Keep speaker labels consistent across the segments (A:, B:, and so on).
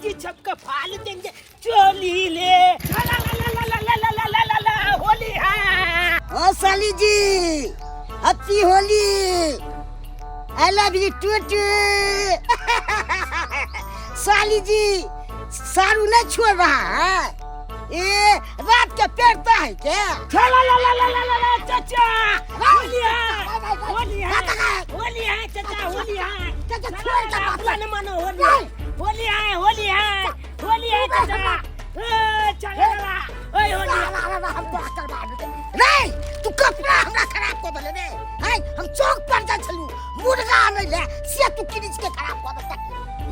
A: जी सबके फाल देंगे चोली ले ला ला ला ला ला ला ला ला ला ला होली है।
B: ओ साली जी, happy Holi, I love you too too. साली जी, सारू नहीं छोड़ रहा है, ए रात के पेड़ता है क्या?
A: ला ला ला ला ला ला ला चाचा, होली है, होली है, होली है चाचा, होली है
B: चाचा, छोड़ के बात
A: नहीं मानो, होली है, होली है, होली है, होली है चाचा। ए चला ला, ओए होली है।
B: हम तो करवा रे, तू कपड़ा हमरा खराब कर देले रे। है हम चौक पर जा छलू मुर्गा आनै ले, से तू किरिच के खराब कर देलक।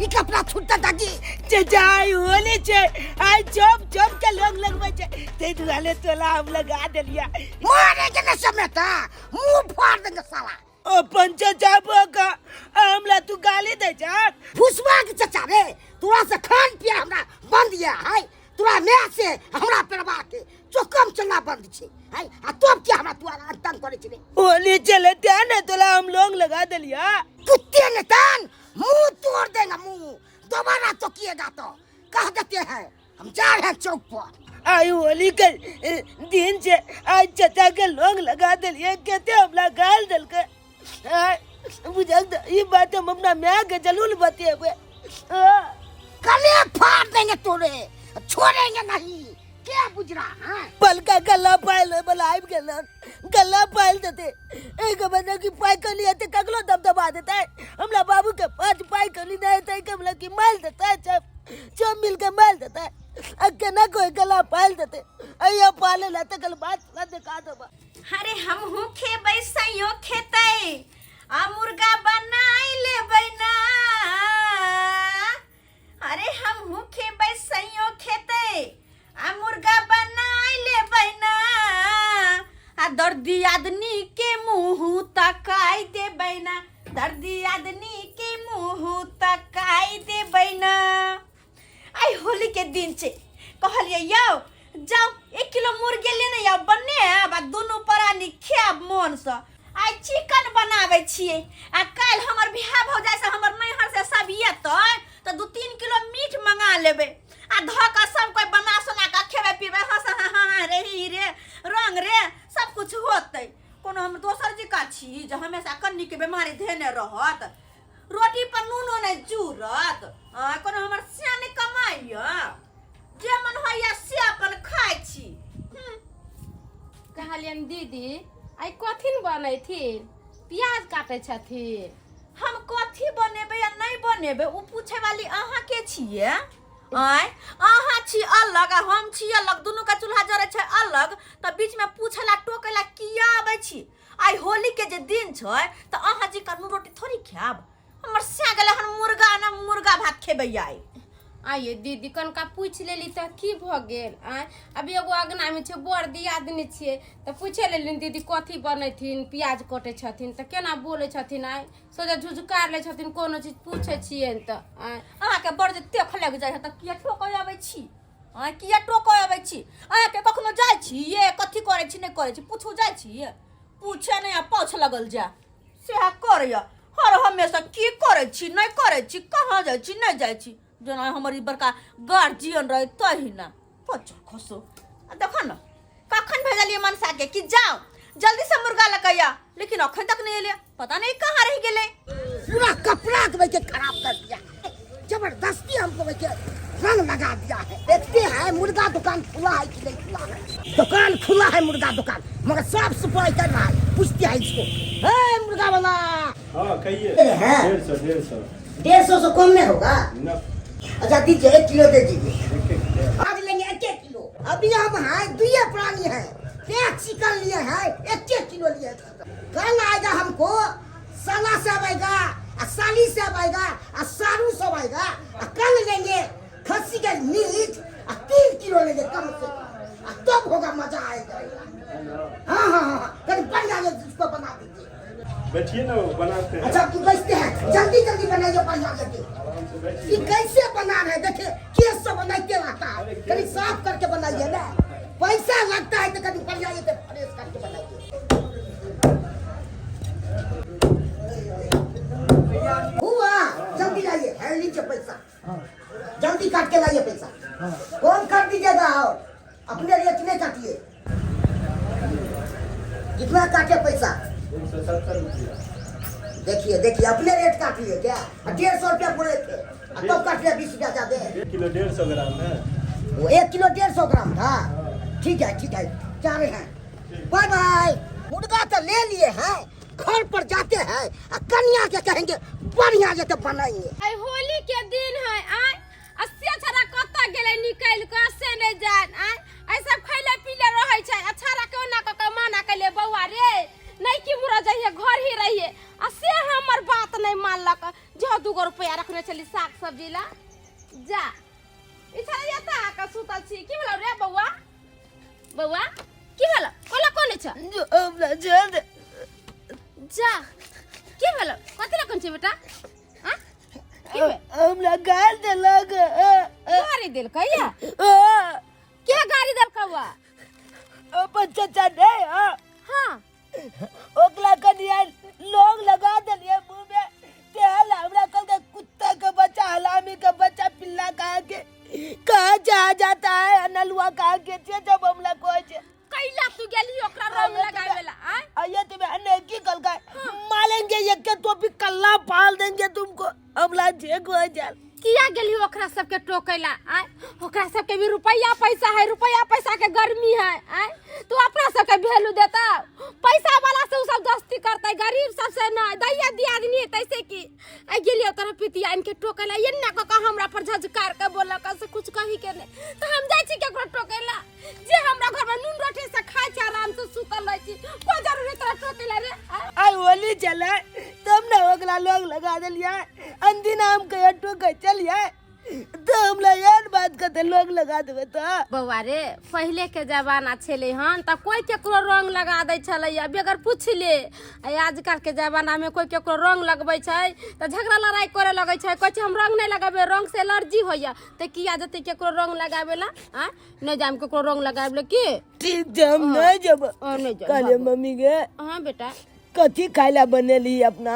B: ई कपड़ा छूटता दादी।
A: चाचा आई होली छे, आई चौप चौप के लोग लगबै छे, तै दुआरे तोला हम लगा देलिया।
B: मारे के न समेटा मुंह फाड़ देंगे साला।
A: अपन चाचा बका हमरा तू गाली दे जा।
B: फुसवा के चाचा रे, तोरा से खान पिया हमरा बंद या है, तोरा my से हमरा पेरवा के चौकम चलना बंद छे है, आ तब के हमरा तू तंग करे छे रे।
A: होली चले ते ने तोला हम लोग लगा देलिया।
B: कुत्ते ने तान मुंह तोड़ देगा, मुंह दोबारा तो किएगा तो कह देते हैं हम जा रहे हैं चौक पर।
A: आई होली के दिन से आज चाचा के लोग लगा दिलिए, कहते हमला गाल दिल के बुझल ये बात हम अपना माय के जरूर बतेबे।
B: गले फाड़ देंगे तोरे, छोड़ेंगे नहीं, क्या बुझ रहा है?
A: पलका गला पायल बोला आबि गेल, गला पायल देते एक बजे की पाई कली हेतै ककरो दबदबा देते, हमरा बाबू के 5 पाई कली नहीं हेतै हमरा की मारि देते, सब सब मिल के मारि देते, आ केना कोई गला पायल देते, अइया पाले ला तकल बात ला देखा देबा।
C: अरे हमहू खेबै सैयो खेतै आ मुर्गा बनाई लेबै ना। अरे हमहू खेबै सैयो खेतै आ मुर्गा बनाई लेबै ना। आ दर्दी आदमी के मुँह तकाई देबै ना, दर्दी आदमी के मुँह तकाई देबै ना। आइ होली के दिन छे, कहलियै यौ जाओ 1 किलो मुर्गे लेने आउ, बनायब आ दुनू प्राणी खायब मोनसँ। आइ चिकन बनाबै छियै आ काल्हि हमर भाय भौजाइ से हमर नैहर से सब एतै तऽ 2-3 किलो मीट मंगा लेबै आ धऽ कऽ सब कोइ बना सोना कऽ खेबै पीबै, हँस हाँ हाँ हाँ रे ही रे रंग रे सब कुछ होतै। कोनो हम दोसर जिका छी जे हमेशा कन्नी के बेमारी धेने रहत, रोटी पर नूनो नहि जुड़त। कोनो हमर सिया नहि कमाइया, जे मन होइया से अपन खाइ छी।
D: कहलियनि दीदी आइ कथी बनैथिन, प्याज काटै छथिन।
C: हम कथी बनेबै आ नहि बनेबै ओ पूछे वाली अहाँ के छियै? आँय अहाँ छी अलग आ हम छी अलग, दुनू के चूल्हा जरै छै अलग, तऽ बीच में पूछे ला टोके ला किया आबै छी? आइ होली के जे दिन छै तऽ अहाँ जी का नून रोटी थोड़ी खायब, हमर सिया गेलै हन मुर्गा ना मुर्गा भात खेबै आइ।
D: आइए दीदी कनका पूछि लेली तऽ की भऽ गेल? आँय अभी एगो अगनामे छै बड़ दियादनी छियै तऽ पूछे लेली दीदी कथी बनैथिन, प्याज कटै छथिन तऽ केना बोलै छथिन, आँय सोझा झुझुकार लै छथिन कोनो चीज पूछै छियनि तऽ। आँय
C: अहाँके बड़ जे तेख लागि जाइ है तऽ किया ठोकै अबै छी? आँय किया टोकै अबै छी? अहाँके कखनो जाइ छी ये कथी करै छी नहि करै छी पूछू जाइ छी? पूछे नहि आ पाछ लगल जाय सएह करैया हर हमेशा, की करै छी नहि करै छी, कहाँ जाइ छी नहि जाइ छी, जेना हमर ई बड़का गार्जियन रहै तहिना। पचर खसो आ देखो न कखन भेजलियै मनसा के कि जाओ जल्दी से मुर्गा लऽ कऽ आ, लेकिन अखन तक नहि एलै, पता नहीं कहाँ रह गेलै।
B: पूरा कपड़ा के के खराब कर दिया, जबरदस्ती हमको के रंग लगा दिया है। देखते हैं मुर्गा दुकान खुला है कि नहीं खुला है। दुकान खुला है मुर्गा दुकान, मगर साफ सफाई कर रहा है। पूछते हैं इसको, हे मुर्गा वाला।
E: हाँ कहिए।
B: है
E: 150, 150।
B: 150 से कम नहीं होगा
E: ना।
B: अच्छा दीजिए 1 किलो दे दीजिए।
E: एक
B: आज लेंगे 1 किलो। अभी हम हैं दुए प्राणी हैं, एक चिकन लिए हैं, 1 किलो लिए। कल आएगा हमको साला सब आएगा, आ साली सब आएगा, आ सारू सब आएगा, आ कल लेंगे खस्सी का मीट, आ 3 किलो लेंगे कम से कम, आ तब होगा मजा आएगा। हाँ हाँ हाँ कभी बढ़िया इसको बना दीजिए।
E: बैठिए ना, वो बनाते हैं।
B: अच्छा तू बैठते हैं, जल्दी जल्दी बनाइए बढ़िया करके।
E: आराम से बैठिए।
B: ये कैसे बना रहे हैं देखिए, केस सब बनाते रहता है, कभी साफ करके बनाइए ना, पैसा लगता है तो कभी बढ़िया ये फ्रेश करके बनाइए। हुआ जल्दी आइए, है लीजिए पैसा। जल्दी काट के लाइए पैसा। कौन कर दीजिएगा और अपने रेट नहीं काटिए। कितना काटे पैसा?
E: 170 रुपया।
B: देखिए देखिए, अपने रेट काट लिए क्या? 150 रुपया बोले थे, अब तो काट लिया 20 रुपया ज्यादा।
E: 1 किलो 150 ग्राम है।
B: वो 1 किलो 150 ग्राम था। ठीक है ठीक है, जा रहे हैं, बाय बाय। मुर्गा तो ले लिए हैं, घर पर जाते हैं आ कन्या के कहेंगे बढ़िया जते बनाएंगे।
D: आई होली के दिन है आय, अस्सी छड़ा कतऽ गेलै निकलि कऽ से नहि जान आय। एहि सब खैले पीले रहै छै, आ छड़ा कोना कऽ कऽ माना कैले बौआ रे नहीं कि मुरा जइहे घर ही रहिए, आ से हमर बात नहीं मानलक। जो 2 गो रुपया रखने छली साग सब्जी ला जा। ई छड़ा एतऽ आके सुतल छी, की भेलौ रे बौआ? बौआ की भेलौ? कोला कोने छ?
A: जो हमरा छोड़ दे।
D: जा, की भेलौ? कथी ला कोन छै बेटा? आ की भेल?
A: हमरा गाल देलक।
D: गाड़ी देलकै या? के गाड़ी देलकै बा?
A: अपन चचा नहीं। हाँ।
D: हाँ।
A: ओकरा कनिया लोग लगा देलिए मुंह में तेल, हमरा कल के कुत्ता के बच्चा, हलामी के बच्चा, पिल्ला कहाँ के कहाँ जा जाता है, नलुआ कहाँ के छे जब हमरा कहै छे।
D: कैला तू गेली ओकरा रंग लगावे ला आय?
A: आइए तुम्हें अन्य की कल का मारेंगे, एक के तो भी कल्ला पाल देंगे तुमको, हमला जे को जाल।
D: किया गेली ओकरा सबके टोकेला आय? ओकरा सबके भी रुपया पैसा है, रुपया पैसा के गर्मी है आय। तू अपना सबके वैल्यू देता? पैसा वाला से उ सब दोस्ती करते, गरीब सबसे नहीं। दैया दियादनी है तैसे की आई गेली तोरा पितिया इनके टोकेला, एन्ना कऽ कऽ हमरा पर झझकार के बोलक से कुछ कही के नहीं। तो हम जाइ छी केकरो टोकेला? जे हमरा घर में नून रोटी से खाइ छै, आराम से सुतल रहै छी, कोई जरूरी तोरा टोकेला रे आय?
A: आई होली चले तब ना ओकरा लोग लगा देलिए, अंदिना हम कहे टोके चलिए तो हमरा यार बात करते लोग लगा देबे तो।
D: बौआ रे, पहिले के जमाना छलै हन तऽ कोई केकरो रंग लगा दै छलैया बगैर पुछले। आ आजकल के जमाना में कोई केकरो रंग लगबै छै तऽ झगड़ा लड़ाई करे लगै छै, कहै छै हम रंग नहि लगेबै, रंग से एलर्जी होइया। तऽ किया जेतै केकरो रंग लगाबै ला? आ नहि जाम केकरो रंग लगाबै ला की?
A: ठीक छै, हम नहीं जब।
D: ओ नहि जाब।
A: कहलिए मम्मी के।
D: हाँ बेटा।
A: कथी खाय ला बनेली अपना?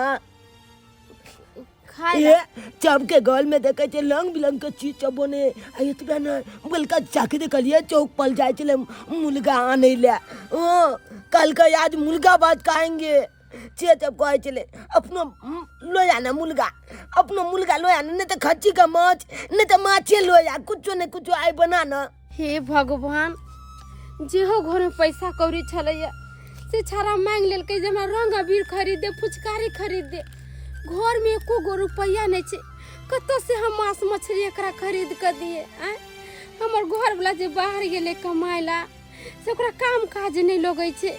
D: खाय
A: ये चब के गल में देखे छे रंग बिरंग के चीज सब बने, आ एतबे ने बलका चाकी देखलिए चौक पर जाय छले मुर्गा आने ले। हाँ, कल के आज मुर्गा भात खाएंगे छे। तब कहै छले अपनो लो आना मुर्गा, अपनो मुर्गा लो आना, नहीं तो खच्ची का माछ, नहीं तो माछे लो आ, कुछो नहीं कुछो आइ बना ना।
D: हे भगवान, जेहो घरमे पैसा कौड़ी छलैया से छाड़ा मांगि लेलकै जे हमरा रंग अबीर खरीद दे, फुचकारी खरीद दे। घरमे एको गो रुपैआ नहि छै, कतऽ से हम मांस मछली एकरा खरीद कऽ दिए आँय? हमर घरवला जे बाहर गेलै कमाय ला से ओकरा काम काज नहि लगै छै,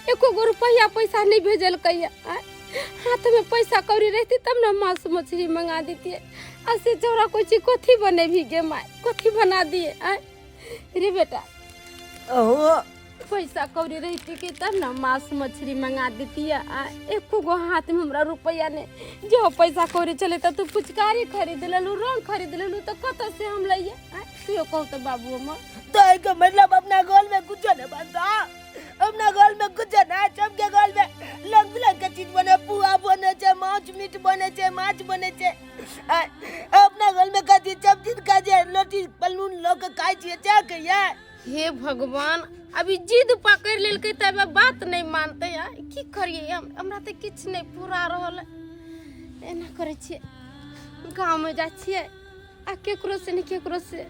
D: एको गो रुपैआ पैसा नहि भेजलकै आँय? हाथमे पैसा कौड़ी रहितै तब ने मांस मछली मंगा दितियै। आ से चौरा कोइ चीज कथी बनेबही गे माय? कथी बना दिए आँय रे बेटा?
A: अहो।
D: पैसा कौड़ी रहितै कि तब ने मांस मछली मंगा दितियै। आ एको गो हाथमे हमरा रुपैआ नहि। जो पैसा कौड़ी चले तऽ तू फुचकारी खरीद लेलू, रंग खरीद लेलू, तऽ कतऽ से हम लइए आँय? तू कहू तऽ बाबू हमर।
A: तो एक मतलब अपना गोल में कुछ नहीं बनता, अपना गोल में कुछ नहीं, सबके गोल में रंग बिरंग के चीज बने, पुआ बने छे, माछ मीट बने छे, माछ बने छे। आ, अपना गोल में कथी सब चीज खाइ छे, रोटी पलून लऽ के खाइ छियै जा के ये।
D: हे भगवान, अभी जिद पकड़ि लेलकै तऽ अभी बात नहि मानतै। आ की करियै हम? हमरा तऽ किछु नहि पूरा रहल है। एना करै छियै, गाँवमे जाइ छियै आ केकरो से नहि केकरो से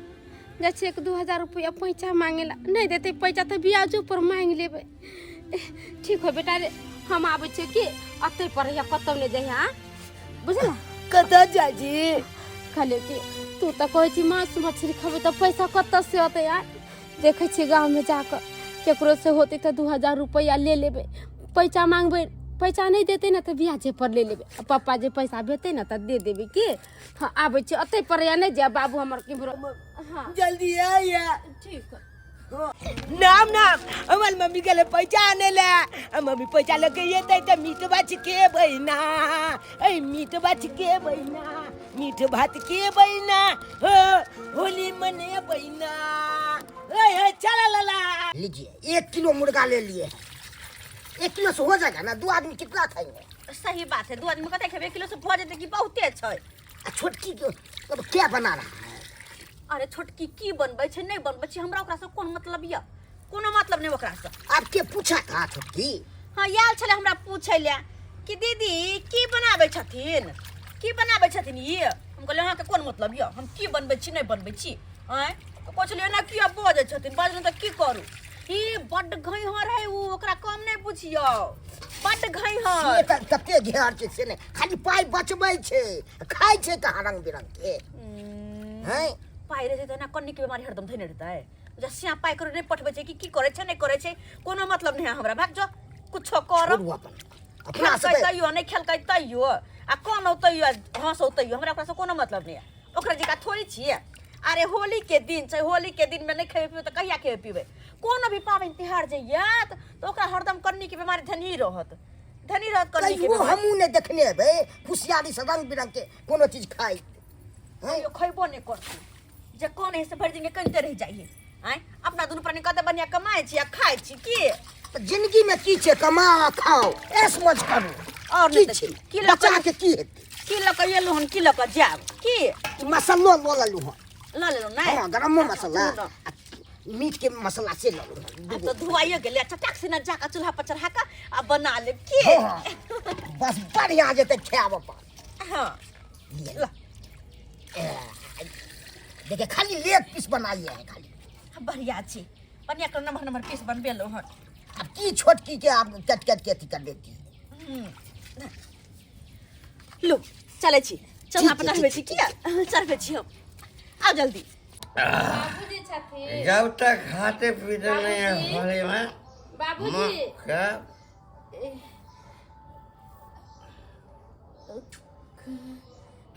D: जाइ छियै 1-2 हजार रुपैआ पैसा मांगे ला। नहि देतै पैसा तऽ ब्याजो पर मांगि लेबै। ठीक हो बेटा रे, हम आबै छियै कि अतै पर रहिया, कतौ नहि जइहे। आ बुझला?
A: कतऽ जाइ छी?
D: कहलियै कि तू तऽ कहै छी मांस मछली खेबै, तऽ पैसा कतऽ से अतै? आ देखै छियै गाँवमे जाकऽ केकरो से होतै तऽ 2000 रुपैआ ले लेबै। पैसा मांगबै, पैसा नहि देतै ने तऽ ब्याजे पर ले लेबै। आ पप्पा जे पैसा भेतै ने तऽ दे देबै की। हँ, आबै छियै, अतै पर या नहि जायब बाबू हमर केम्हरो। हँ।
A: जल्दी आइए।
D: ठीक।
A: नाम नाम हमर मम्मी गेलै पैसा आने ला। आ मम्मी पैसा लऽ के एतै तऽ मीट भात के बहिना, ऐ मीट भात के बहिना, मीट भात के बहिना, हो होली मने बहिना, ऐ हे चला लला।
B: लीजिए, 1 किलो मुर्गा ले लिए हैं। 1 किलो से हो जाएगा ना? दो आदमी कितना खाएंगे?
C: सही बात है, दू आदमी कते खेबै? 1 किलो से भऽ जेतै कि बहुते छै।
B: आ छोटकी के अब क्या बना रहा है?
C: अरे छोटकी की बनबै छै नहि बनबै छै हमरा ओकरासँ कोन मतलब यऽ कोनो मतलब नहि ओकरासँ।
B: आब के पूछा था छोटकी?
C: हाँ, आयल छलै हमरा पूछै लए कि दीदी की बनाबै छथिन, की बनाबै छथिन ई। हम कहलियै अहाँके कोन मतलब यऽ, हम की बनबै छी नहि बनबै छी। आँय, तऽ कहै छलियै एना किया बजै छथिन, बजलहुँ तऽ की करू। ई बड्ड घैहर है उ, ओकरा कम नहि बुझियौ, बड्ड घैहर।
B: से तऽ कते घेहर छै से नहि, खाली पाइ बचबै छै, खाइ छै कहाँ रंग बिरंग के। हैं?
C: पाइ रहै छै तऽ एना कन्नी के बीमारी हरदम धैने रहतै। जे सिया पाइ करो नहि पठबै छै कि की करै छै नहि करै छै, कोनो मतलब नहि है हमरा। भाग जो, कुछो कर।
B: छोड़ू अपन अपना
C: खेलकै
B: सबके।
C: तैयो नहि खेलकै तैयो, आ कनौ तैयो, हँसौ तैयो, हमरा ओकरासँ कोनो मतलब नहि है। ओकरा जकाँ थोड़ी छियै। अरे होली के दिन छै, होली के दिन में नहि खेबै पीबै तऽ कहिया खेबै पीबै? कोनो भी पाबनि तिहार जे आयत तऽ ओकरा हरदम कन्नी के बीमारी धनी रहत, धनी रहत कन्नी के
B: कहियो
C: बीमारी।
B: हमहूँ नहि देखने हेबै खुशियाली से रंग बिरंग के कोनो चीज खाइ।
C: कहियो खैबो नहि करतै, जे कोन है से भरि दिन कनिते रहि जाइए। आँय, अपना दुनू प्राणी कते बढ़िआँ कमाइ छी आ खाइ छी की?
B: तऽ जिंदगी में की छै, कमाओ आ खाओ, ऐश मौज करू।
C: और
B: की
C: नहि तऽ
B: छै?
C: की लऽ
B: बच्चा
C: कऽ
B: के की हेतै?
C: की लऽ कऽ एलहुँ हन, की लऽ कऽ जायब की?
B: ई मसल्लो लऽ लेलहुँ हन।
C: लऽ लेलहुँ नहि?
B: हँ, गरमो मसल्ला
C: अच्छा,
B: आ मीट के मसल्ला से लऽ लेलहुँ हन,
C: आब
B: दूगो।
C: तऽ धुआइए गेलै, चटाक से जाकऽ चूल्हा पर चढ़ा कऽ आ बना लेब की?
B: हँ, हँ, बस बढ़िआँ जेतै खायब अपन।
C: हँ।
B: लिअ। देखिए खाली लेग पीस बनाइए है खाली।
C: बढ़िया छी, बढ़िया कर नमहर नमहर पीस बनबेलहुँ हन।
B: अब की छोटकी के आप कट कट के अथी कर देती।
C: लो चलै छी, चूल्हा पर
B: ठीक छै,
C: चढ़बै छी।
B: ठीक
C: किया चढ़बै छी हम, आउ जल्दी।
D: बाबूजी छथिन।
F: जब तक खाते पीते नहीं है
D: बाबूजी।
F: होली में
D: बाबूजी।
F: क्या?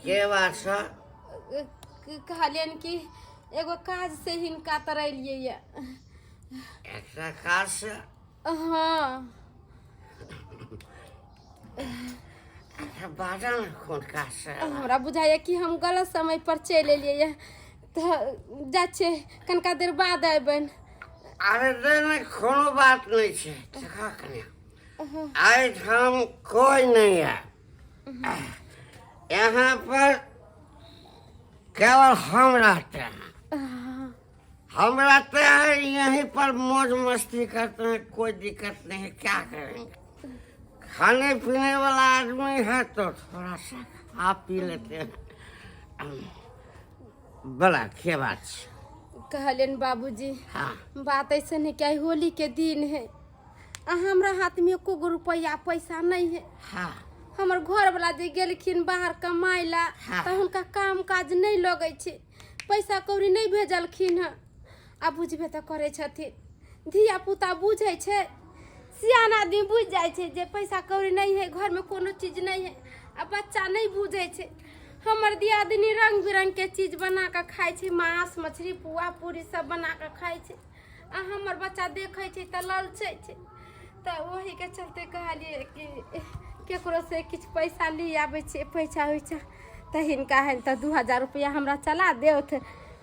F: के बात सर?
D: कहलियनि कि एगो काज से हिनका तरलियै ये।
F: एकटा काज से?
D: हाँ।
F: अच्छा बाजल ने, कोन काज से?
D: हमरा बुझाइए कि हम गलत समय पर चलि एलियै ये, तऽ जाइ छियै, कनिका देर बाद अयबनि।
F: अरे नहीं नहीं, कोनो बात नहीं छै। देखा कन्या, एहिठाम कोई नहीं है, यहाँ पर केवल हम रहते हैं। हम रहते हैं यहीं पर, मौज मस्ती करते हैं, कोई दिक्कत नहीं है। क्या करेंगे, खाने पीने वाला आदमी है तो थोड़ा सा खा पी लेते हैं। बड़ा के बात छै?
D: कहलियनि बाबूजी,
F: हाँ।
D: बात ऐसे नहीं कि होली के दिन है आ हमरा हाथ में एको गो रुपैआ पैसा नहीं है।
F: हाँ।
D: हमर घरवला जे गेलखिन बाहर कमाइ ला,
F: हाँ।
D: तऽ हुनका काम काज नहि लगै छै, पैसा कौड़ी नहि भेजलखिन हँ। आ बुझबे तऽ करै छथिन, धिया पुता बुझै छै, सियान आदमी बुझि जाइ छै जे पैसा कौड़ी नहि है, घरमे कोनो चीज नहि है, आ बच्चा नहि बुझै छै। हमर दियादिनी रंग बिरंग के चीज बना कऽ खाइ छै, मांस मछली पुआ पूरी सब बना कऽ खाइ छै, आ हमर बच्चा देखै छै तऽ ललचै छै। तऽ ओहीके चलते कहलियै कि केकरो से किछु पैसा ली आबै छियै, पैसा उइसा तऽ हिनका है तऽ 2000 रुपैआ हमरा चला देत,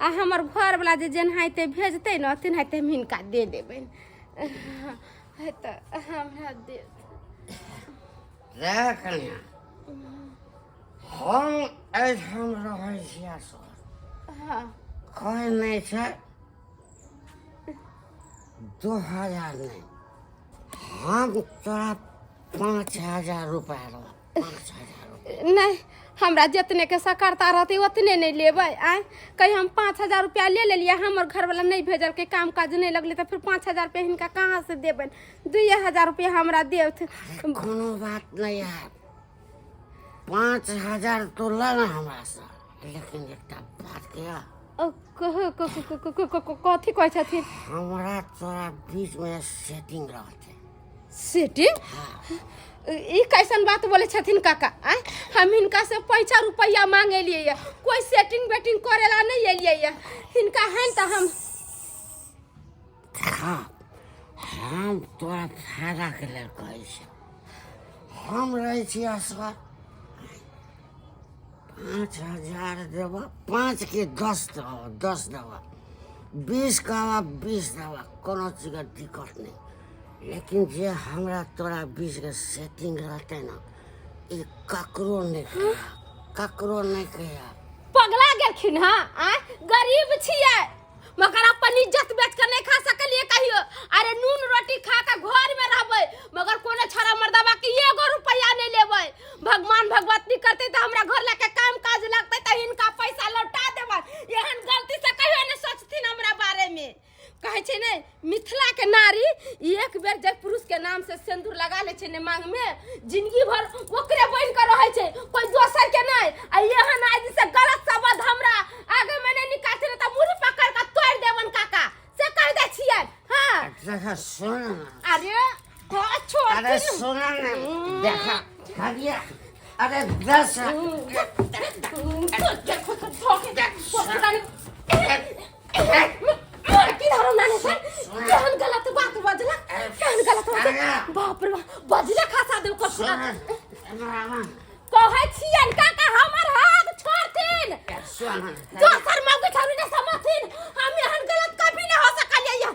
D: आ हमर घरवला जे जेनाहिते भेजतै ने तेनाहिते हम हिनका दे देबनि। है तऽ हमरा देत।
F: रे कन्या, हम एहिठाम रहै छियै सर।
D: हाँ।
F: कोई नहीं छै, 2000 नहीं, हम तोरा 5000 रुपया देबौ, 5000 रुपया।
D: नहीं, हमरा जितने के सकरता रहतै उतने नहीं लेबै। आँय, कहीं हम 5000 रुपया ले लेलियै, हमर घरवला नहीं भेजलकै, काम काज नहीं लगलै, तऽ फिर 5000 रुपया हिनका कहाँ से देबनि? 2000 रुपया हमरा देत।
F: कोनो बात नहीं है, 5000 तो ले ना हमरा से, लेकिन एकटा बात के
D: कथी कहै छथिन?
F: हमरा तोरा बीच में सेटिंग रहतै।
D: सेटिंग? ई कैसन बात बोले छथिन काका? आँय, हम हिनका से पैसा रुपैआ मांगे लिए, कोई सेटिंग वेटिंग करेला नहीं एलियै ये। हिनका है तऽ हम
F: हाँ, हम तोरा फायदा के लेल कहै छी। हम रहै छी असगर, 5000 देबऽ, 5 के 10 देबऽ, 10 देबऽ, 20 कहबऽ 20 देबऽ, कोनो चीजके दिक्कत नहि। लेकिन जे हमरा तोरा बीचके सेटिंग रहतै ने, ई ककरो नहि कहिया, ककरो नहि कहिया।
D: पगला गेलखिन हँ? आँय, गरीब छियै मगर अपन इज्जत बेच के नहीं खा सकलिए कहियो। अरे नून रोटी खा के घर में रहबै मगर कोनो छड़ा मर्दबा के एगो रुपया नहीं लेबै। भगवान भगवती करते तऽ हमरा घर लए के काम काज लगतै तऽ हिनका पैसा लौटा देबै। एहन गलती से कहियो नहीं सोचथिन हमरा बारे में। कहै छै ने मिथिला के नारी एक बेर जब पुरुष के नाम से सिंदूर लगा ले छै ने मांग में, जिंदगी भर ओकरे बन के रहै छै, कोई दोसर के नहीं। आ एहन आदमी से गलत शब्द हमरा आगे में नहीं निकालते त मुड़ी पकड़ के तोड़ देबन काका, से कह दै छियै। हां
F: देखा सुन ना।
D: अरे को छोड़
F: अरे सुन ना, देखा खड़िया। अरे 10
D: की धरो नानी सर, केहन गलत बात बजला, केहन गलत बात, बाप रे बाप, बजले खसा देव को। कहै छियन काका हमर हाथ छोड़थिन, दोसर मौके छोड़ी ने समथिन, हम एहन गलत कभी नहीं हो सकलियै।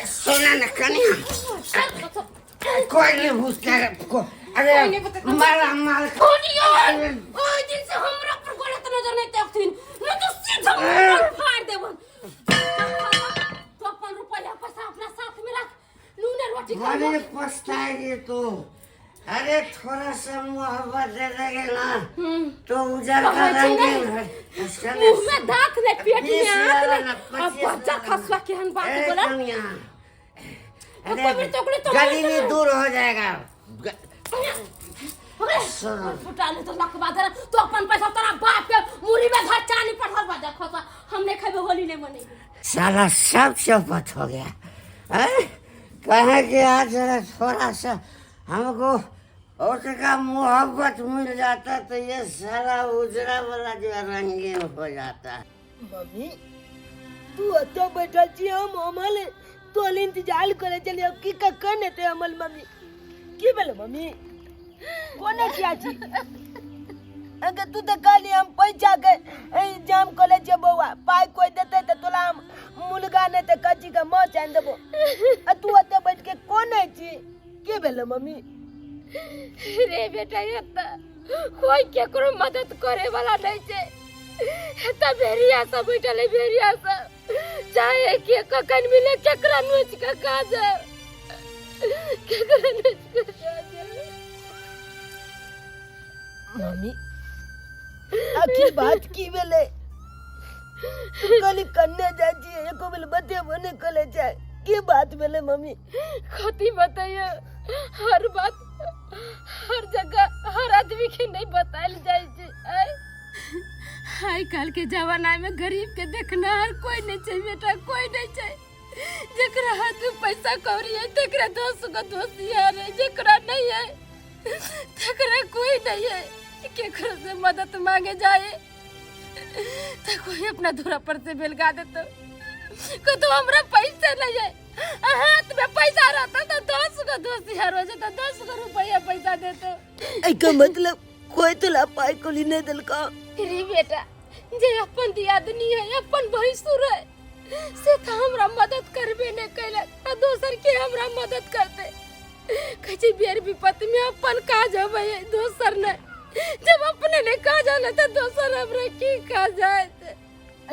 F: सुना ना कनिया, कोई नहीं पूछता को। अरे माला माल
D: ओहि दिन से हमरा पर गलत नजर नहीं देखथिन, नहीं तो सीधा मुंह फाड़ देबन। तो अपन रुपया पैसा अपना साथ में रख, नून रोटी खा।
F: बड़े पछताएगी तू। अरे थोड़ा सा मोहब्बत दे देंगे ना तो उजर का रंगीन है।
D: मुंह में दांत नहीं, पेट में आंत नहीं, अब बच्चा खसवा केहन बात बोला।
F: गली में दूर हो जाएगा।
D: फुटाने तो लकवा धर, तो अपन पैसा तोरा बाप के मुरी में धर चानी पर धर बजा खसवा, हम नहीं खेबे होली नहीं मनेबे।
F: साला सब चौपट हो गया। कहे कि आज थोड़ा सा हमको उसका मोहब्बत मिल जाता तो ये सारा उजरा वाला जो रंगीन हो जाता।
A: मम्मी तू अतो बैठल छी, हम अमल तोल इंतजार करे चलिए, अब की कखन हेतै अमल मम्मी? की भेल मम्मी? कोने किया छी? अगर तू तऽ कहली हम पैसा के इंतजाम करे छियै बौआ, पाइ कोइ देतै तऽ तोरा हम मुर्गा नहि तऽ कच्ची के माछ आनि देबो, आ तू ओतऽ बैठ के कोने छी? की भेल मम्मी?
D: रे बेटा एतऽ कोई केकरो मदद करे वाला नहीं छै, एतऽ भेड़िया सब बैठल है, भेड़िया सब चाहे के कखन मिले केकरा नोच के खा जाए, केकरा नोच के खा जाए।
A: मम्मी आखिर बात की भेलै? तू कहली कन्ने जाइ छियै, एको बेर बतेबो नहि करै छै, की बात भेलै मम्मी?
D: कथी बतैयै, हर बात हर जगह हर आदमी के नहीं बतायल जाइ छै। आइ काल्हि के जमाना में गरीब के देखना हर कोई नहीं छै बेटा, कोई नहीं छै। जकरा हाथ में पैसा कौड़ी है तकरा दोस्त को दोस्त यार है, जकरा नहीं है तकरा कोई नहीं है। केकरो से मदद मांगे जाए तो कोई अपना धुरा पर से बेलगा देतो, कतो हमरा पैसा नहीं है, हाथ में पैसा रहता तो 10 गो दोस्त यार हो जाता, 10 गो रुपया पैसा देतो।
A: एकर मतलब कोई तोला पाइ कौड़ी नहीं देलका?
D: रे बेटा जे अपन दियादनी है, अपन भैंसुर है, से तो हमरा मदद करबे नहीं कैलक, आ दोसर के हमरा मदद करते। कहै छै बेर विपत्ति में अपन काज अबै है दोसर नहीं, जब अपने नहीं काज आले तो दोसर हमरा की काज आयत?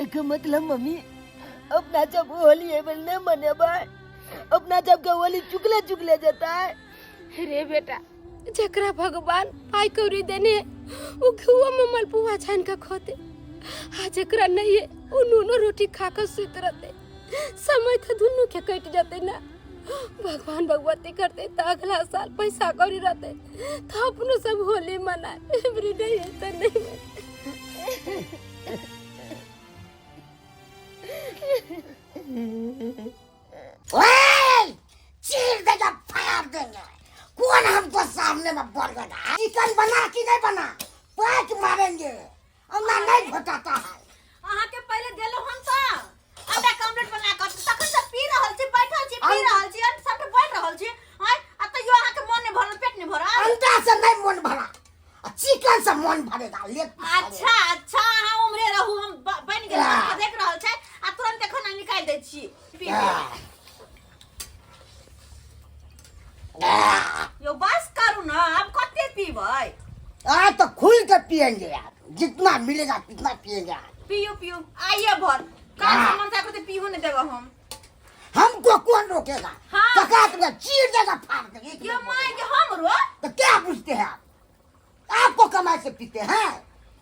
A: एकर मतलब मम्मी अपना जब होली है बल नहीं मनेबै, अपना जब के होली चुकले चुकले जता है।
D: रे बेटा जकरा भगवान पाई कौड़ी देने वो घुआ में मलपुआ छान के खोते, आ जकरा नहीं है वो नूनो रोटी खा के सुत रहते, समय तो दुनू के कट जाते ना। भगवान भगवती करते तो अगला साल पैसा कौड़ी रहते तो अपनो सब होली मनाए, एवरी नहीं है तो नहीं।
B: ओए चीर देगा फाड़ देंगे, कौन हमको सामने में बोल देगा? चिकन बना कि नहीं बना, पैक मारेंगे, और नहीं घोटाता है।
C: अहाँ के पहले देलो हम तो अंडा के ऑमलेट बना के तखन से पी रहल छी, बैठल छी, पी रहल छी, अंड सब बोल रहल छी। आय आ तैयो अहाँ के मन नहीं भरल, पेट नहीं भरल?
B: अंडा से नहीं मन भरा, चिकन से मन भरेगा। ले
C: अच्छा अच्छा, अहाँ उम्रे रहू, हम बन गेल देख रहल छै आ तुरंत खाना निकाल दै छी पी के। यो बस करू ना, अब कते पीबै?
B: आ तो खुल के पिएंगे यार, जितना मिलेगा उतना पिएगा।
C: पियो पियो आइए भर काल से मन चाहे तो पीहू नहीं देबो हम।
B: हमको कौन रोकेगा?
C: हाँ।
B: कका तुम्हें चीर देगा फाड़ देगा एक
C: यो
B: नंबर।
C: My के हम रो
B: तो क्या पूछते हैं आप? आपको कमाई से पीते हैं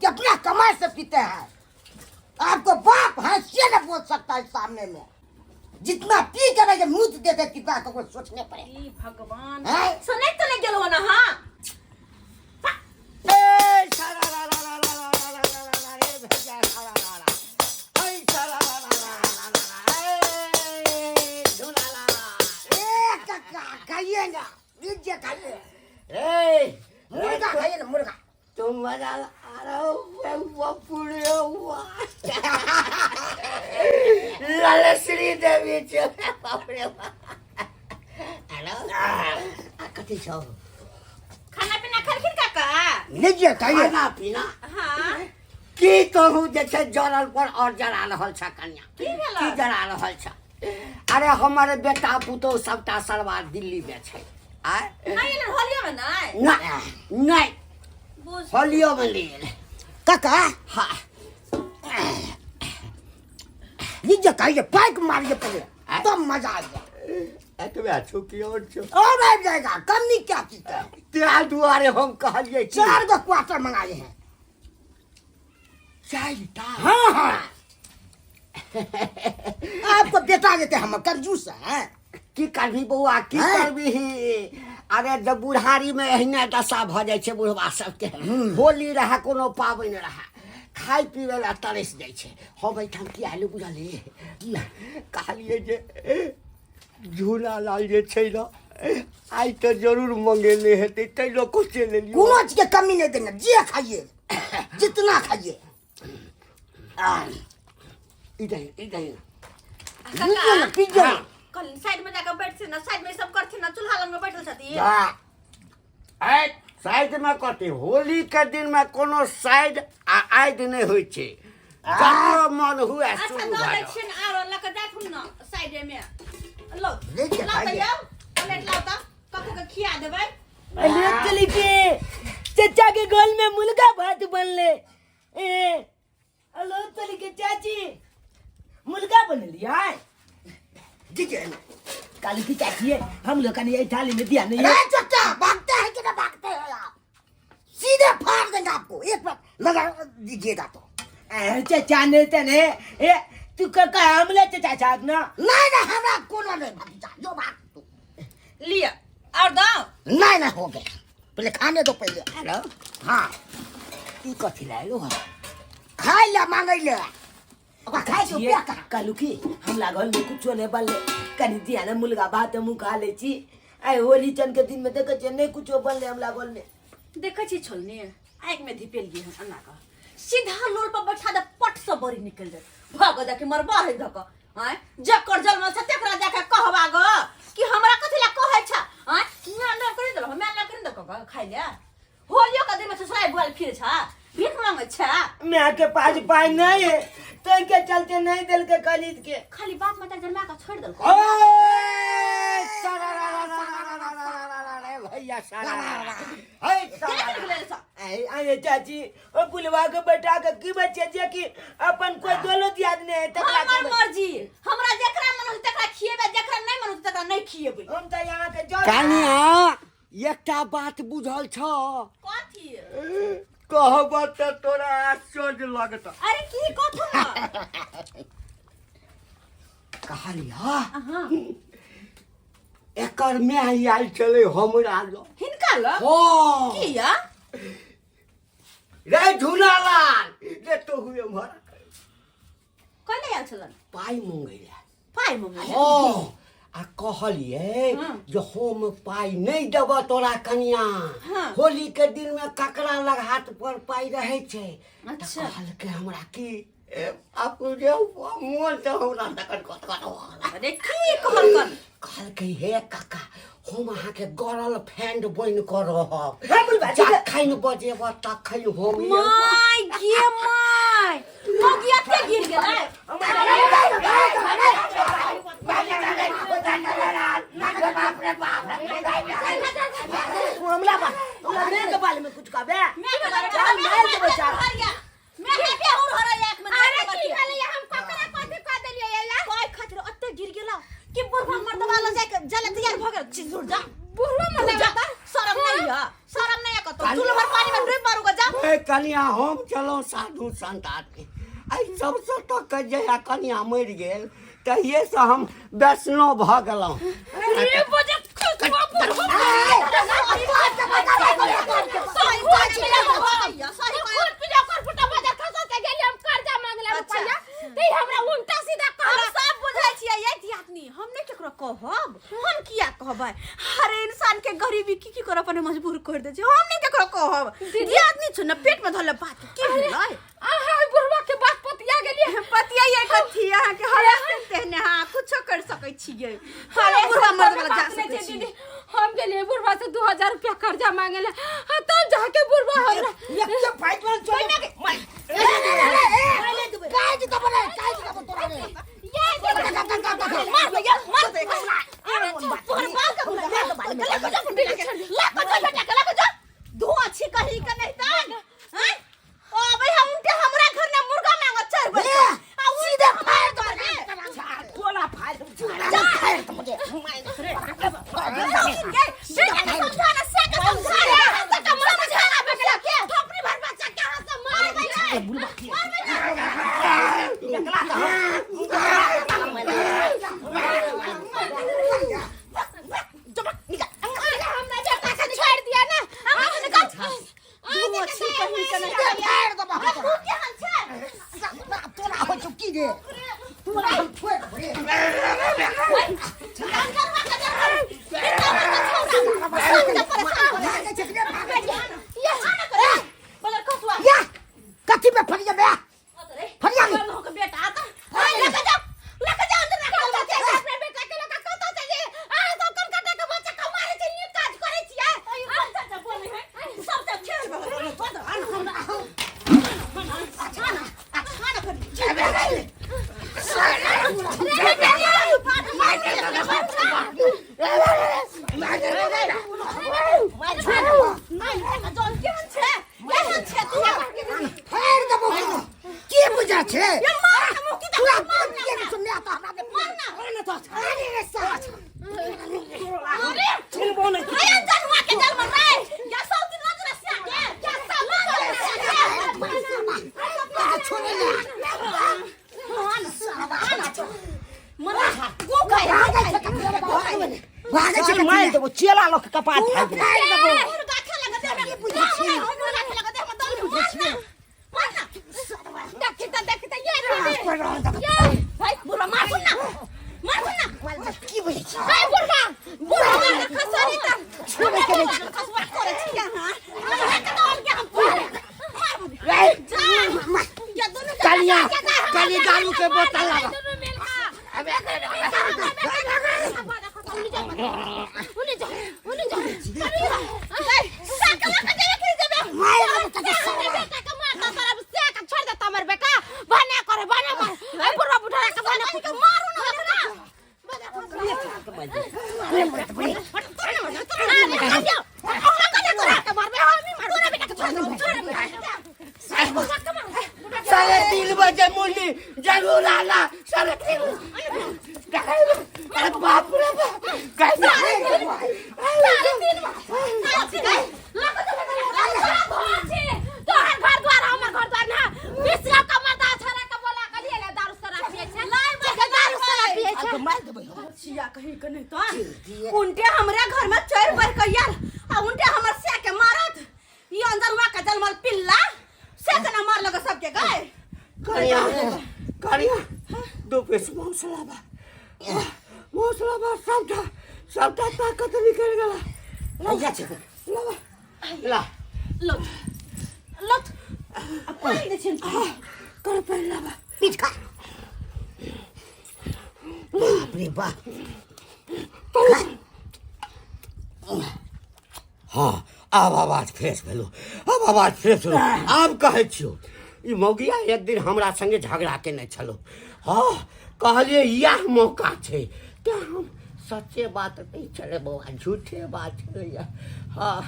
B: कि अपना कमाई से पीते हैं? आपको बाप है से न बोल सकता है सामने में। जितना पी के नहीं मुंह देते कितना को सोचने पड़े।
C: ई भगवान
B: हैं?
C: सुनै तो नहीं गेलो ना। हाँ
F: ए सारा रा रा रा रा रा रा रा रा रा रे भैया सारा रा रा ऐ सारा रा रा रा रा रा रा ए झूलाला
B: ए काका खाइए ना, लीजिए खाइए।
F: ए
B: मुर्गा खाइए ना मुर्गा।
F: तुम मजा आ रहा हो पूरे हुआ ललश्री देवी छे बाप रे बाप। हेलो आ कथी छौ?
C: खाना पीना खलखिन काका?
B: लीजिए खाइए।
F: खाना पीना
C: हाँ
F: की कहूँ जे छै जरल पर और जरा रहल छ कन्या।
C: की भेल?
F: की जरा रहल छ? अरे हमर बेटा पुतोह सबटा सरवा दिल्ली में छै। आय
C: नहीं एलन होलियो में नहीं
F: नहीं नहीं
C: बुझ
F: होलियो में नहीं एलै।
B: काका
F: हाँ
B: लीजिए खाइए, पैक मारिए पहले तब मजा आ जाए।
F: एतबे छौ कि और छौ?
B: और आ जाएगा कमी क्या चीज है?
F: तेरा दुआरे हम कहलिए कि
B: 4 गो क्वार्टर मंगाए हैं।
F: चारिटा?
B: हाँ हाँ आपको बेटा देते हम कंजूस हैं।
F: की करबी बौआ की
B: हैं?
F: करबी? अरे जब बुढ़ारी में एहिना दशा भऽ जाइ छै बुढ़वा सबके, होली रहे कोनो पाबनि रहे, खाय पीबै लए तरसि जाइ छै। हम एहिठाम की आयलहुँ बुझलियै? कहलियै जे झूलालाल जे छै ने आइ तऽ जरूर मंगेने हेतै ताहि लऽ कऽ चलि एलियै।
B: कोनो चीज के कमी नहीं देंगे, जे खाइए जितना खाइए।
F: इधर इधर
B: लीजिए ना पीजिए ना।
C: कल साइड में जाकर बैठथिन ना, साइड में सब करथिन ना, चूल्हा लग में बैठल छथिन।
F: आइ साइड में कथी? होली के दिन में कोनो साइड आ आइड नहि होइ छै, ककरो मन हुए
C: अच्छा
F: शुरू
C: दऽ
F: भऽ
C: दै
F: जाउ।
C: छियनि आरो लऽ कऽ जाथुन ना साइडे में। लो
B: लीजिए,
C: लाउ तऽ
B: खाइए।
C: यौ प्लेट लाउ तऽ ककरो के खिया देबै।
A: अरे के चचा के गोल में मुर्गा भात बनले। ए हेलो तली के चाची मुर्गा बनलियै?
B: दीजिए ना।
A: काली की चाची है हम लोग का नहीं थाली में दिया नहीं है।
B: अरे चचा भागते हैं कि ना भागते हैं आप? सीधे फाड़ देंगे आपको एक बार लगा दीजिएगा तो।
A: अरे चचा ने तने ए तू का हमले चचा छाक ना।
B: नहीं नहीं हमरा कोनो नहीं भतीजा जो भाग तू।
C: लिअ और दौ।
B: नहीं नहीं हो गया, पहले खाने दो पहले।
F: हेलो
B: हाँ
F: ई कथी लए एलहुँ हँ?
B: खाय ले मांगे ले ओकरा खाय के रुपया कहाँ?
A: कालू की हम लागल में कुछो नहीं बनले, कनी दिया ना मुर्गा भात हम खा ले छी। आइ होली चन के दिन में देखे छियै नहीं कुछो बनले हम लागल में।
C: देखै छी छोलनी आगि में धिपेलियै हन एना कऽ सीधा लोल पर बैठा दे पट से बड़ी निकलि जायत भऽ जाके मरबा है धऽ कऽ। आँय जकर जन्म छै तकरा जाके कहबा ग कि हमरा कथी लए कहै छ? आँय मैं ना करि देलहुँ मैं ना करि देलहुँ कऽ खाइ लए। होलियो के दिन में ससुराल बुआल फिर छ भीख मांगे छ।
A: मैं के पास पाई नहीं है तो के चलते नहीं दिल के खरीद के
C: खाली बाप माता जन्मा के छोड़ देलको।
F: ए सारा रा रा रा रा रा रा रा रा रे भैया सारा रा रा। हे
C: केना
F: सारा
C: निकलल छ?
A: आए आए चाची ओ बुलवा के बैठा के की बच्चे जे कि अपन कोई दौलत याद नहीं है तकरा
C: हमर
A: के
C: मर्जी, हमरा जेकरा मन होतै तकरा खिएबै, जेकरा नहीं मन होतै तकरा नहीं खिएबै।
A: हम तो यहाँ के जॉब
F: कनिया एकटा बात बुझल छ?
C: कथी?
F: कहब तऽ तोरा आश्चर्य लगत।
C: अरे की कथु न?
F: कहलिया एकर my आयल छलै हमरा लग।
C: हिनका लग?
F: हँ।
C: किया?
F: रे झूलालाल रे तो हुए एम्हर।
C: कहिले आयल छलन?
F: पाइ मंगै लए।
C: पाइ मंगै लए?
F: हँ। आ कहलियै जे हम पाइ नहि देबऽ तोरा कनिया, होली के दिन में ककरा लग हाथ पर पाइ रहै छै?
C: अच्छा।
F: कहलकै हमरा की बापू रे मोन तऽ हमरा तखन कत कत भऽ गेल।
C: अरे की कहलकन?
F: कहलकै हे काका हम अहाँके गरल फ्रेंड बनि कऽ रहब, जखन बजेब तखन हम एब।
C: My गे my, मौगी एते गिर गेलै।
A: हमरा बा हमरा मेरे के बारे में कुछ कहबे?
C: मैं के बारे में
A: चल, मार देबो, चल।
C: नहीं बेहुर हो रहा एक में।
D: अरे की भेलै? हम ककरा कथी कह देलियै या?
C: कोई खातिर ओते गिर गेला कि बुढ़वा मर्दवा ल जाके जले तैयार भ गेल। झुर जा।
D: बुढ़वा
C: झुर जा।
D: मर्दवा?
C: शरम नहीं है, शरम नहीं है कतो। चूल्हा भर पानी में डूब मारूगा जा।
F: ए कनिया, हम चलौ साधु संत आदमी। एहि सबसँ तक जहिया कनिया मरि गेल तहिएसँ हम वैष्णव भऽ गेलहुँ।
D: अरे बजट खुशबू बुढ़वा खुद पिला कर फुटा बाजार खसा के गेलियै हम कर्जा मांगले रुपैया, ते हमरा उल्टा सीधा
C: हम
D: कहला।
C: सब बुझै छियै ये दियादनी, हम नहीं केकरो कहब। हम किया कहबै? हर इंसान के गरीबी की की करऽ अपने मजबूर कर दे छै। हम नहीं केकरो कहब। दियादनी छु न, पेट में धरले बात की भेलै?
D: अहाँ ओहि बुढ़वा के बात पतिया गेलियै?
C: पतिया ये कथी अहाँ के हर तेहने? हाँ, कुछो कर सकै छियै। हम बुढ़वा मर्द वाला जा सकै छी?
D: दीदी, हम गेलियै बुढ़वा से 2000 रुपया कर्जा मांगे ला, हाँ, तब जाके बुढ़वा हमरा
B: एक फाइट में चले काय जी तब रे, काय जी तब तोरा रे?
C: मार दे यार, मार दे। अरे तोहर बाल का मार दे, बाल के लग जा, बेटा के लग जा, बेटा के लग जा। धुआं छी कहीं के नहीं तान हैं। ओ भाई, हम उनके हमरा घर ने मुर्गा मांगत चार बजे आ सीधे फायर कर दे।
B: तोरा फायर, फायर तो मुझे
C: बेटा के समझाना से के समझाना से के समझाना बेटा के थोपड़ी भर बच्चा के हाथ से मार दे, मार दे।
D: हमरा बेटा के छोड़ दिया ना, हम निकल।
C: धुआं छी कहीं के नहीं।
B: फायर दबा।
C: तू केहन छै?
B: तोरा हो चुकी रे, तोरा हम छोड़ देबो रे। भागे छै रे, भागे छै। या कथी में फरिया बे फरिया रे?
D: अपने बेटा के लगा कतौ छै जे अहाँ सब कलकत्ता के बच्चा के मारै छै? नीक काज करै छियै?
B: फायर दबो की बुझा छै तोरा? तोर किए ने सुनने आता हमरा दे, मार ना तो। अरे रे साला, सुनबो नहीं। छोड़े ले। भागे छै,
A: मारि देबो चेला लोक कपार फाड़ि देबो।
B: फायर दबो।
D: देखी त, देखी त ये दीदी, ये भाई बुढ़वा, मार ना, मार ना।
B: की बुझै छै?
D: ए बुढ़वा, बुढ़वा खसरी त
B: छोड़े के नहीं।
F: कनिया, कनि दारू के बोतल लाबा।
D: दुनू मिल का उन्हें जा, उन्हें जा।
B: मार दबो तके।
D: बेटा के मारता तरफ से के छोड़ देता हमर बेटा। भने करे भने मार। ए बुढ़वा, बुढ़ा के भने मारू ना हमरा।
F: 3:30 बजे मुन्नी जरूर आना, 3:30। अरे बाप रे बाप, कैसे?
D: तोहर घर द्वार हमर घर द्वार ना मिश्रा का मर्दा छड़ा के बोला के लिए दारू शराब पिए छै, दारू शराब पिए छै।
B: मार देबै हम।
C: छिया कहीं के नहीं तो उनटे हमरे घर में चोर बढ़ के यार आ उनटे हमर से के मारत। ई अंदर हुआ के जलमल पिल्ला से के ना मार लगे सबके गए।
F: कनिया, कनिया, दो पीस मांस लाबा, मांस लाबा। सबटा सबटा ताकत निकल गेला।
B: भैया छै।
F: लाबा, ला।
C: लो लो, आ पानी दे छिन।
F: कर पर लाबा।
B: पीठ खा, बाप रे बाप।
F: हाँ, आब आवाज फ्रेश भेलो, आब आवाज फ्रेश भेलो। आब कहै छियौ, ई मौगिया एक दिन हमरा संगे झगड़ा केने छलो। हाँ, कहलियै इएह मौका छै। तऽ हम सच्चे बात नहि छलै बौआ, झूठे बात छलैया। हाँ।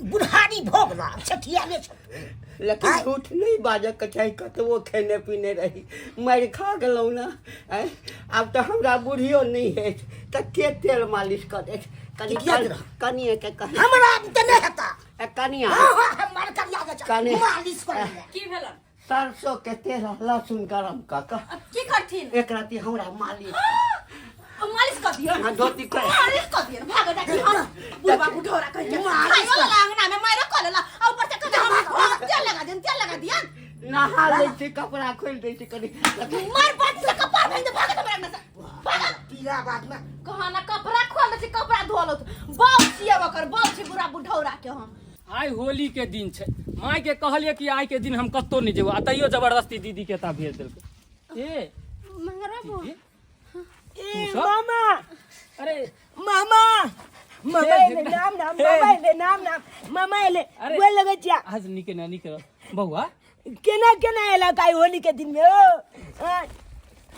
B: बुढ़ारी भऽ गेला छठियाले छथुन।
F: लेकिन
B: आँय?
F: झूठ नहीं बाजऽ के चाही, कतबो खेने पीने रही मारि खा गेलहुँ ने। आँय, आब तऽ हमरा बुढ़ियो नहि अछि तऽ के तेल मालिश करत? कनि
B: किया रह?
F: कनिए के कही।
B: हमरा तऽ नहि हेता।
F: ए, कनिया।
B: हाँ हाँ, हम मर करिया के
F: कनि-
B: मालिश कर लिया।
C: की भेलन?
F: सरसों के तेल आ लहसुन गरम कऽ कऽ
C: अब की करथिन?
F: एक राति हमरा मालिश।
C: मालिश कर दियन।
F: हाँ, धोती कर।
C: मालिश कर दियन, भागो जा कि हम बुढ़वा बुढ़ौरा कहि के
B: मालिश
C: खाइयो
B: कर।
C: ला अंगना में मारो कर ला आ ऊपर से कह हम तेल लगा दियन, तेल लगा दियन।
F: नहा लै छी, कपड़ा खोलि दै छी कनि।
C: मार बात से कपार भांग दे, भागो हमरा अंगना से, भागो।
B: पीला बाद में
C: कहा ना कपड़ा खोल दे छी, कपड़ा धो लो। बाप छियै ओकर, बाप छी बुढ़ा बुढ़ौरा के हम।
G: आइ होली के दिन छै, माय के कहलियै कि आइ के दिन हम कतौ नहि जेबो, आ तैयो जबरदस्ती दीदी के एतऽ भेज देलकै। ए
D: मंगरा
G: दीदी,
A: ए
G: तू सब?
A: मामा।
G: अरे
A: मामा, मामा
G: हे,
A: एले, नाम नाम।
G: हे।
A: मामा एले, नाम नाम, मामा एले।
G: अरे।
A: गोर लगै छिया।
G: आज निके ना निके रह। बौआ।
A: केना केना एला काई होली के दिन में? ओ आ,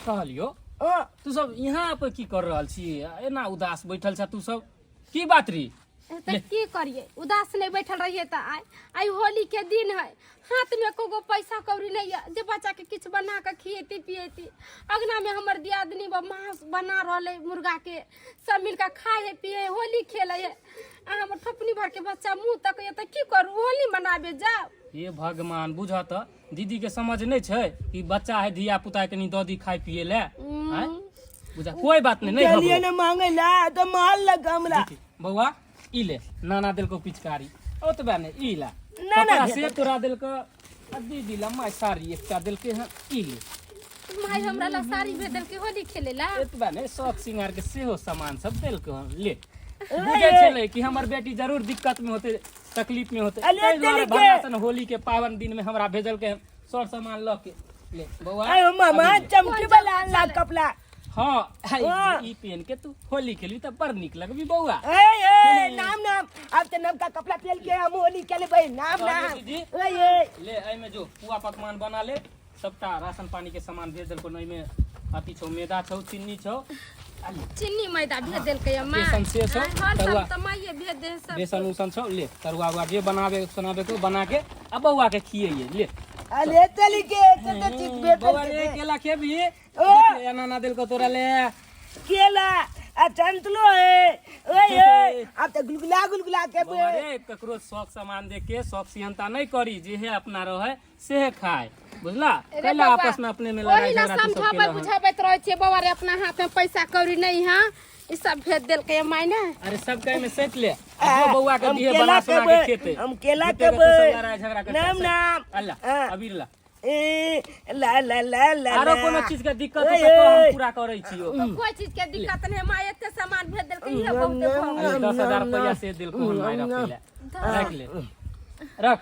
G: कहलियो
A: ओ
G: तू सब यहाँ पर की कर रहल छी? एना उदास बैठल छ तू सब, की बात री?
D: तऽ की करिए, उदास नहीं बैठल रहिए? तऽ आइ आइ होली के दिन है, हाथ में एको गो पैसा कौड़ी नहीं है जे बच्चा के किछु बना के खिएती पिएती। अगना में हमर दियादनी बा मांस बना रहल है मुर्गा के, सब मिल के खाए है पिए है, होली खेले है, आ हमर थपनी भर के बच्चा मुंह तकैया, तऽ की करू, होली मनाबे जाउ?
G: हे भगवान, बुझ तऽ दीदी के समझ नहीं छै कि बच्चा है, धिया पुता के कनी दऽ दी खाय पिए ले। आँय? बुझा कोई बात नहीं, नहीं
A: चलिए
G: घबरो।
A: ना मांगे ला तो मार लग हमरा।
G: देखी, बौआ ई ले, नाना देलको पिचकारी, ओतबे ने ई ला।
A: ना, ना,
G: कपड़ा
A: भेटल।
G: से तोरा देलको, आ दीदी ला माय साड़ी एकटा देलके हन, ई ले।
D: माय हमरा ला साड़ी भेज देलकै होली खेले ला।
G: एतबे ने, शौक सिंगार के सेहो सामान सब देलको हन, ले। बुझै छलै कि हमर बेटी जरूर दिक्कत में होते, तकलीफ में होते,
A: अरे
G: ताहि दुआरे
A: देलकै।
G: भगवान होली के पावन दिन में हमरा भेजलकै हन सर सामान लऽ के। ले बौआ।
A: आयो मामा।
G: अभी ले।
A: चमकी वाला अनला कपड़ा।
G: हाँ,
A: हाँ।
G: ई पहन के तू होली खेलबी तऽ बड़ नीक लगबी बौआ।
A: ए ए, नाम नाम, अब तो नवका कपड़ा पहन के हम होली खेले भाई, नाम
G: अरे
A: नाम।
G: दीदी।
A: ए ए
G: ले, एहिमे जो पुआ पकवान बना ले, सबटा राशन पानी के सामान भेज देलको। एहिमे अथी छौ, मैदा छौ, चीनी छौ, आ ले।
D: चीनी मैदा भेज देलकै माय।
G: बेसन से छौ,
D: हर
G: तरुआ।
D: सब तऽ माइए भेज दे सब।
G: बेसन उसन छौ, ले तरुआ उरुआ जे बनाबे सुनाबे के बना के आ बौआ के खियैये ले।
A: अरे चली के तो चीज भेटल।
G: बौआ रे, केला खेबी?
A: ओ।
G: देखिए, एना ना देलको तोरा ले।
A: केला आ चंतलो है। ओए ओए, अब तो गुलगुला गुलगुला के।
G: बौआ रे, ककरो शौक सामान देख के शौक सिहनता नहीं करी, जेहे अपना रहे सेहे खाए, बुझला?
D: अरे
G: कैला
D: बौआ,
G: आपस में अपने में लड़ाई
D: ओही ला
G: झगड़ा तू सब
D: समझाबै
G: केलहन?
D: बुझाबैत रहै छियै बौआ रे, अपना हाथ में पैसा कौड़ी नहीं है, ई सब भेज देलकै माय ने।
G: अरे सब कहे में सैत ले, आ जो बौआ के
A: हम
G: दिहे
A: केला
G: बना सुना के
A: खेबै,
G: खेते।
A: हम केला
G: झूठे के तू सब
A: खेबै।
G: लड़ाई झगड़ा करता।
A: नाम
G: सैत।
A: नाम।
G: अल्लाह।
A: हाँ।
G: अबीर ला।
A: ए ला ला ला ला।
G: आरो
A: ला।
G: कोनो चीज के दिक्कत हो
A: ओए,
G: तऽ कह, हम
A: ओए।
G: पूरा करै छियो।
D: कोई चीज के दिक्कत नहीं माय, एते सामान भेज देलकै, इहे बहुते भऽ गेल।
G: अरे 10,000 रुपया से देलको हन माय, रखै ले, रख ले, रख।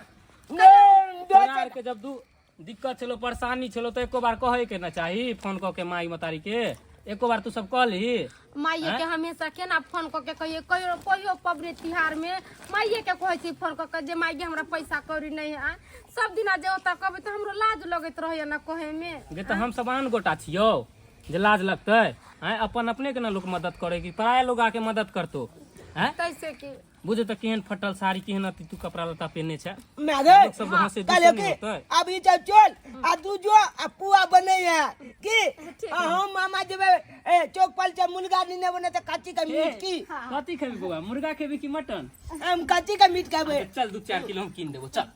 A: नहीं,
G: तोरा आर के जब दू दिक्कत छलो, परेशानी छलो, तऽ एको बार कहै के न चाही फोन कऽ के माई मतारी के? एको बार तू सब कहली?
D: माइये के हमेशा केना फोन कऽ के कहियो कहियो कहियो पबनी तिहार में माइये के कहै छी फोन कऽ के जे माइये हमरा पैसा कौड़ी नहीं है। सब दिना जे ओतऽ कहबै तऽ हमरो लाज लगैत रहैया ने कहै में।
G: गे तऽ हम सब आन गोटा छियौ जे लाज लगतै? आँय, अपन अपने के ना लोक मदद करे कि पराया लोग आके मदद करतो? आँय?
D: तैसे की
G: बुझे तऽ केहन फटल साड़ी, केहन अथी तू कपड़ा लत्ता पहिने छै।
A: मारे
G: लोक सब हंसे
A: कहले
G: दूसरे
A: कि
G: नहीं होतै।
A: अभी चल चल आ तू जो आ पुआ बने है कि आ हम मामा जेबे ए चौक पर से मुर्गा नीने बने त काची का मीट की।
G: कथी खेबी बौआ, मुर्गा खेबी कि मटन?
A: हम काची का मीट खाबे।
G: चल, 2-4 किलो हम कीन देबो, चल।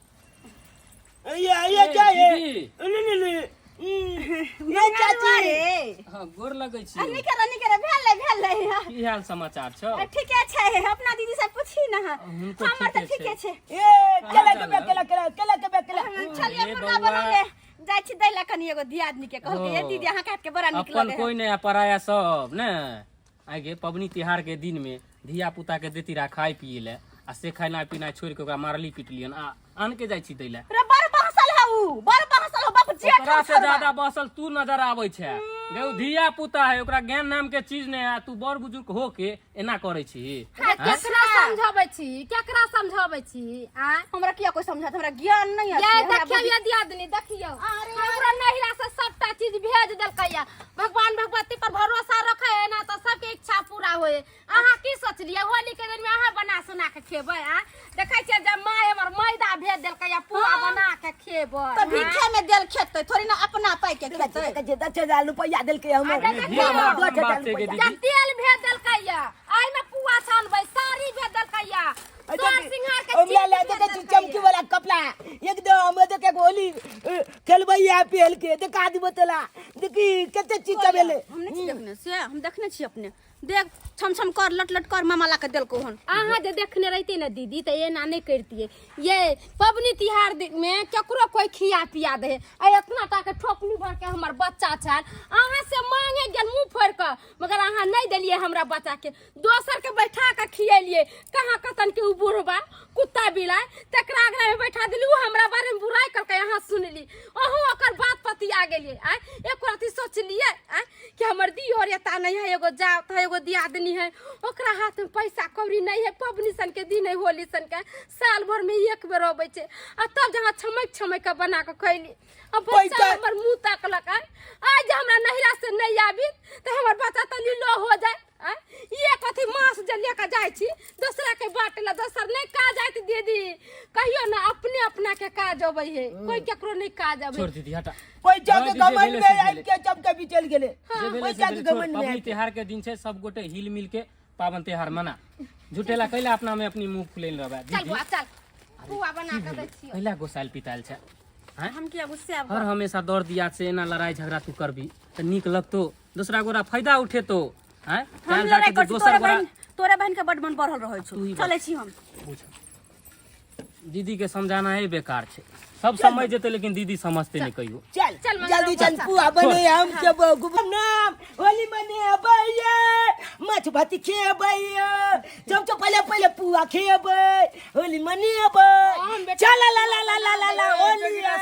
A: ये ये जाए।
G: दीदी।
A: ले ले ले, ये चाची।
C: रे।
G: हाँ, गोर लगै छी।
C: निके रह, निके रह, भेल भेल।
G: की हाल समाचार छौ?
C: ठीके छै, अपना दीदी से पूछी ना।
G: हुनको
C: हमर तऽ
G: ठीके
C: ठीके छै।
A: ए केला के बे, केला केला केला के बे केला।
C: चलिए।
G: ए
C: मुर्गा
G: बौआ।
C: बनौले जाइ छी दै ला कनी एगो दियादनी के, कहलकै ए
G: ओ।
C: दीदी, अहाँ के हाथ के बड़ा नीक
G: अपन
C: लगे है।
G: कोई नहीं आ पराया सब ने। आइ गे, पबनी तिहार के दिन में धिया पुता के देती रहा खाय पिए ले, आ से खेनाइ पिनाइ छोड़ के ओकरा मारली पिटलियन आ आन के जाइ छी दै ले।
C: रे, बड़ बहसल है उ, बड़ बहसल हो बाप जेठ।
G: ओकरा से ज्यादा बसल तू नजर आबै छै गे। उ धिया पुता है, ओकरा ज्ञान नाम के चीज नहीं है, तू बड़ बुजुर्ग हो के एना करै छी?
D: हाँ, केकरा समझाबै छी, केकरा समझाबै छी आँय?
C: हमरा किया कोई समझात? हमरा ज्ञान नहीं है।
D: ये देखियौ, ये दियादनी देखियौ, हमरा नहिरा से सबटा चीज भेज देलकै या। भगवान भगवती पर भरोसा रखे है ना तऽ सबके इच्छा पूरा होए। अहाँ की सोचलियै होली के दिन में अहाँ बना सुना के खेबै आ देखै छियै जब माय हमर मैदा भेज देलकै आ पुआ बना के खेबै
C: तऽ भिखे में देल खेतै थोड़ी ना अपना पाइ के खेतै
A: देखै 10,000 रुपैआ देलकै हमर।
D: आ देखै छियै,
A: 10,000
G: बात छै गे
A: रुपैआ।
G: दीदी।
D: जब तेल भेज देलकै या एहिमे पुआ छानबै, साड़ी भेज देलकै या सोर सिंगार के
A: हमरा
D: चीज
A: ले
D: भेज
A: देखै छी
D: देलकै
A: चमकी वाला कपड़ा एकदम। हम देखे होली खेलबै आ पहल के देखा दिबो तोला। देखी कते चीज भेलै।
C: हम नहीं छी देखने से, हम देखने छी अपने। देख छम छम कर लट लट कर मामा ला के देलको हन।
D: अहाँ जे देखने रहते ने दीदी तऽ एना नहि करतियै। ये पबनी तिहार में केकरो कोई खिया पिया दे आ इतना टा के ठोपनी भर के हमर बच्चा छल, अहाँ से मांगे गेल मुंह फोड़ के, मगर अहाँ नहीं देलिए हमरा बच्चा के। दोसर के बैठा के खियलिए, कहाँ कतन के उ बुढ़बा कुत्ता बिलाय तकरा आगरा में बैठा दिली। उ हमरा बारे में बुराई करके अहाँ सुनली, अहूँ ओकर बात पतिया गेलिए। आय एक रति सोचलिए आय कि हमर दियोर एता नहीं है, एगो जात है एगो दियादनी है, ओकरा हाथ में पैसा कौड़ी नहीं है। पबनी सन के दिन है, होली सन के साल भर में एक बेर अबै छै आ तब जहाँ छमक छमक के बना के खैली आ बच्चा हमर मुँह तकलक। आय आइ जे हमरा नहिरा से नहीं आबी तऽ हमर बच्चा तऽ लीलो हो जाए। आय ये कथी मांस जे लेके जाइ छी दोसरा के बाटे ला, दोसर नहीं काज आयत दीदी कहियो ना, अपने अपना के काज अबै है, कोई केकरो नहीं काज अबै।
G: छोड़ दीदी, हटा।
A: पैसा
G: हाँ,
A: के
G: दीदी,
A: घमंड
G: भेलै
A: में
G: से
A: आबि
G: भेलै।
A: के चमके भी चलि गेलै।
G: जे भेलै से
A: पैसा के
G: भेलै, छोड़।
A: घमंड में
G: पबनी
A: आबि के।
G: त्योहार के दिन छै, सब गोटे हिल मिल के पावन त्योहार मना। झूठेला कैला अपना में अपनी मुंह फुलेल रहबै
D: चल
G: दीदी?
D: बुआ चल, पुआ बना के दै छियौ।
G: कैला गोसाइल पितायल छै आँय?
C: हम किया गुस्सा?
G: हर हमेशा दौड़ दिया से एना लड़ाई झगड़ा तू करबी तऽ नीक लगतो, दूसरा गोरा फायदा उठेतो आँय?
C: हम
G: काल्हि
C: लड़ाई
G: जाके
C: करै छी?
G: दोसर
C: तोरे
G: गोरा
C: बहन, तोरे बहन के बड मन बढ़ल रहै छौ।
G: तू ही
C: चलै छी हम।
G: बुझ, दीदी के समझाना है बेकार छै, सब समझ जेतै लेकिन दीदी समझते नहीं कहियो।
A: चल
D: चल मंगलम
A: जल्दी चल,
D: बच्चा।
A: पुआ बने हम खेबो नाम होली मनेबै, माछ भात खेबै। जब तो पहले पहले पुआ खेबै, होली मनेबै। चल ला ला ला ला ला ला होली है।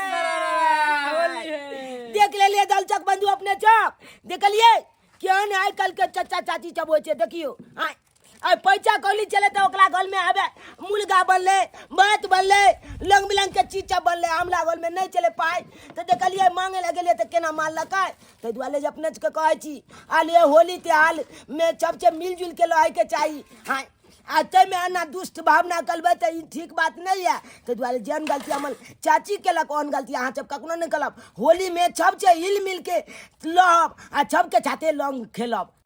A: देख लेलिए दलचक बंधु अपने चौक देखलिए केहन आइ काल्हि के चचा चाची सब होइ छै। देखियौ आइ आइ पैसा कौली चले तऽ ओकरा घर में आबे मुर्गा बनलै, भात बनलै, रंग बिरंग के चीज सब बनलै। हमरा घर में नहि चले पाइ तऽ देखलिए मांगे लए गेलिए तऽ केना मारलकै। ताहि दुआरे जे अपने सबके कहै छी आल ये होली त्योहार में सबसे मिलजुल के रहैके चाही। हाँ, आ ताहिमे एना दुष्ट भावना करबै तऽ ई ठीक बात नहि यऽ। ताहि दुआरे जेहन गलती हमर चाची केलक ओहन गलती अहाँ सब कखनो नहि करब। होलीमे सबसे हिल मिलके रहब आ सबके साथे लौंग खेलब।